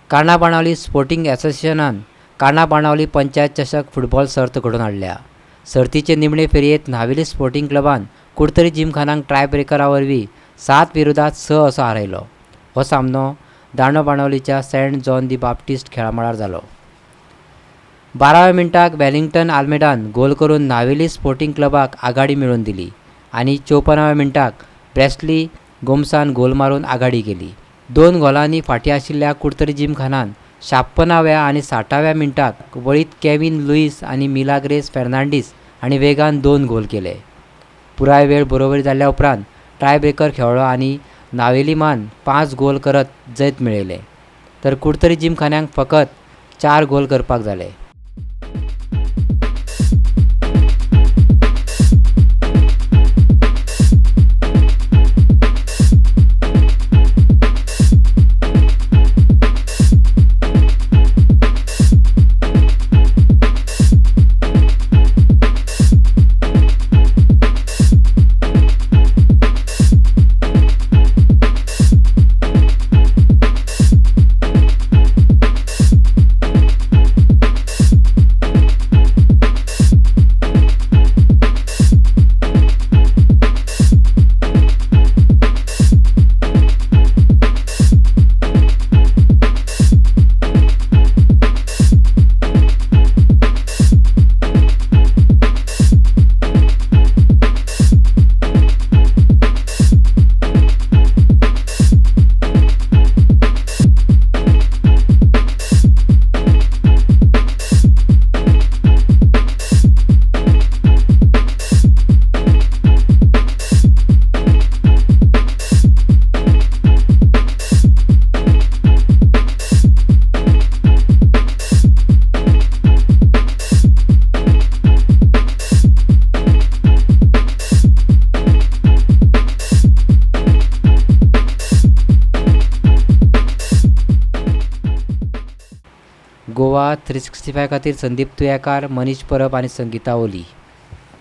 काणा Benaulim sporting असोसिएशनान काणा Benaulim panchayat चषक football सर्त घडोवन हाडल्या. सर्तीचे निमणे फेरयेंत न्हावेली स्पोर्टिंग क्लबान कुडतरी जिमखानाक टायब्रेकरा वरवीं 7-6 असो हारयलो. हो सामनो दांडो बाणावलीच्या सेंट जॉन दी बाप्टिस्ट खेळामळार जालो. 12व्या मिनटाक वेलिंग्टन आल्मेडान गोल करून न्हावेली स्पोर्टिंग क्लबाक आघाडी मेळोवन दिली आनी 54व्या मिनटाक ब्रेस्ली गोम्सान गोल मारून आघाडी केली. 2 गोलांनी फाटीं आशिल्ल्या कुडतरी जिमखानान 56व्या आनी 60व्या मिनटाक वळीत केविन लुईस आनी मिलाग्रेस फेर्नांडीस हांणी वेगान 2 गोल केले. पुराय वेळ बरोबरी जाल्ल्या उपरांत टायब्रेकर खेळ्ळो आनी नावेलीमान 5 गोल करत जैत मेळयलें, तर कुडतरी जिमखान्याक फकत 4 गोल करपाक जाले. गोवा 365 खातीर संदीप तुयेकार, मनीष परब आनी संगीता ओली.